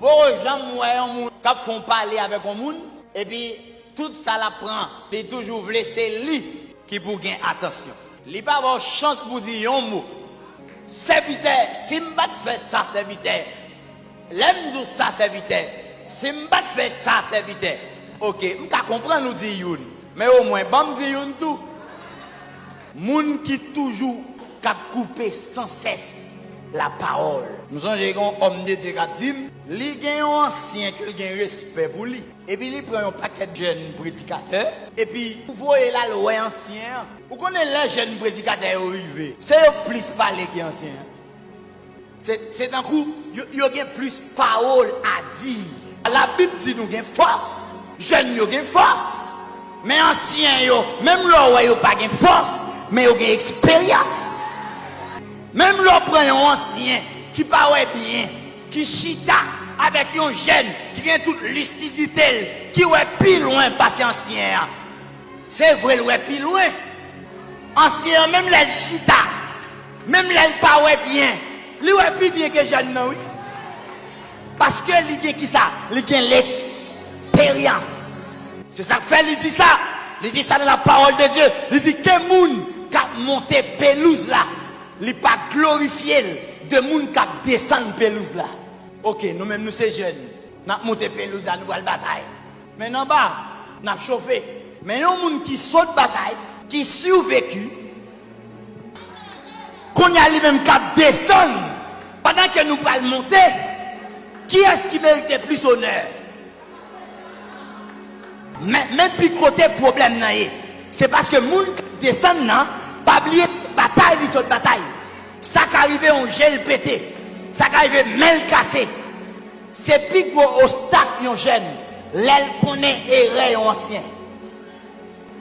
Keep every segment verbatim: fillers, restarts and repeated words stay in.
Poko janm wè yon moun k ap fè yon pale avèk yon moun, epi tout sa l ap pran, li toujou vle se li ki pou gen atansyon. Li pa ba w chans pou di yon mo. Sèvitè, si m pa t fè sa, sèvitè. Lè m di w sa, sèvitè, si m pa t fè sa, sèvitè. Oke, m ka konprann ou di youn, men omwen, ban m di youn tou. Moun ki toujou k ap koupe sansès lapawòl. M sonje gen yon òm de Dye k ap di m, li gen yon ansyen ke l gen respè pou li. Epi li pran yon pakèt jèn predikatè, epi voye l al wè ansyen an. Ou konnen lè jèn predikatè yo rive, se yo k plis pale ke ansyen an. Se, se tankou yo, yo gen plis pawòl a di. Labib di nou gen fòs. Jèn yo gen fòs. Men ansyen yo, menm lè w wè yo pa gen fòs, men yo gen eksperyans. Menm lè w pran yon ansyen ki pa wè byen, ki chita avèk yon jèn ki gen tout lisidite l, ki wè pi lwen pase ansyen an. Se vre, l wè pi lwen. Ansyen an, menm lè l chita, menm lè l pa wè byen, li wè pi byen ke jèn nan, wi. Paske li gen kisa? Li gen leksperyans. Se sa k fè li di sa. Li di sa nan la parole de Dieu. Li di ke moun k ap monte pelouz la, li pa glorifye l de moun k ap desann pelouz la. Oke, nou menm nou se jèn. N ap monte pelouz la, nou pral batay. Men anba, n ap chofe. Men yon moun ki sot batay, ki siveki, kounye a li menm k ap desann, pandan ke nou pral monte, kiyès ki merite plis onè? Men, men pi kote pwoblèm nan ye. Se paske moun k ap desann nan, pa bliye batay li sot batay. Sa ka rive yon je l pete. Sa ka rive men l kase. Se pi gwo ostak yon jèn, lè l konnen erè yon ansyen.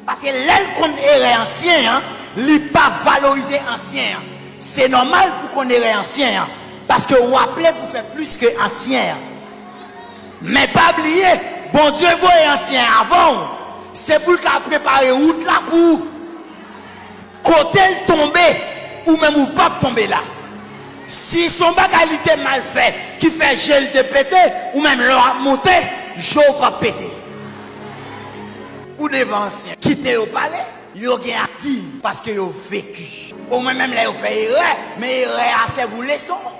Paske lè l konn erè ansyen an, li pa valorize ansyen an. Se nòmal pou konn erè ansyen an, paske w aple pou fè plis ke ansyen an. Men pa bliye, Bondye voye ansyen an avan w, se pou l ka prepare wout la pou ou. Kote l tonbe, ou menm ou p ap tonbe la. Si se yon bagay li te mal fè, ki fè je l te pete, ou menm lè w ap monte, je w p ap pete. Ou devan ansyen, kite yo pale, yo gen a di, paske yo veki. Omwen menm lè yo fè erè, men erè a sèvi w leson.